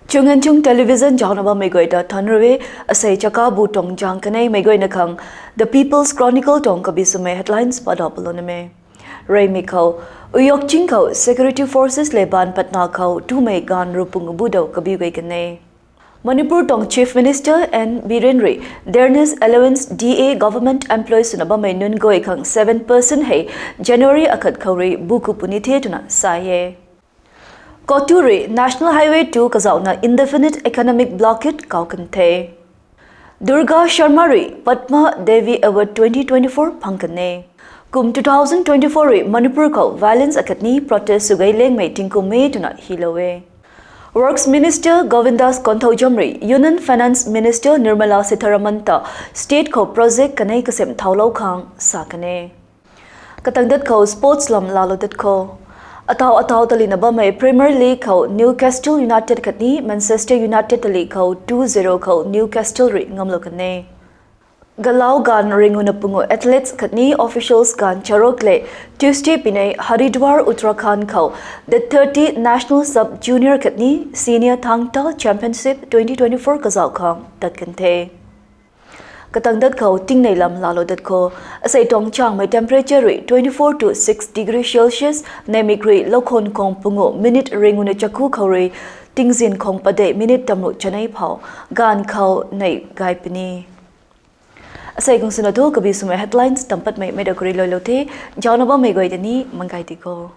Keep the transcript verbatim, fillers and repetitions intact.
Chunganchung Television zaucna bammei guay ta thanc rui e. Asei chakabu tuang zang kanei mei guayna khang The People's Chronicle tuang kabi swmei headlines padau palouna me. Reymei khou, Uyokching khou security forces le baanv patna khou tumei gaanv ruh pungu bu dau kabi guay kanei. Manipur tuang Chief Minister N Biren rui dearness allowance D A government employees swna bammei nunc guay khang seven percent hei January akhat khou rui buku puni the twna sa e. COTU rui National Highway two kazauhna indefinite economic blockade kau kan the. Durga Sharma rui Padma Devi Award twenty twenty-four phang kan e. Kum two thousand twenty-four rui Manipur khou violence akhatni protest sw gei lengmei tingkum e twna hilou e. Works Minister Govindas Konthoujam rui Union Finance Minister Nirmala Sitharaman ta state khou project kanei kasem thaulou khang sa kan e. Katang dat khou sports lam laalou dat khou. Atau atau talina bammei Premier League khou Newcastle United khatni Manchester United tali khou two zero khou Newcastle rui ngamlou kan e. Galau gaanv ringuna pungu athletes khatni officials gaanv charuk le Tuesday pinei Haridwar Uttarakhand khou the thirty National Sub Junior khatni Senior Thangta Championship twenty twenty-four kazauh khang tat kan the. Katang dat khou tingnei lam laalou dat khou. Asei tuang changmei temperature rui twenty-four to six degree Celsius, neimik rui loukhon khong pungu minute ringuna chaku khou rui tingzin khong padeih minute tamruh chanei phou gaanv khou nei gay puni. Asei kung swna thu kabi swmei headlines tam patmei mei da kari loilou the. Zaucna bammei guay ta ni mangay di kho.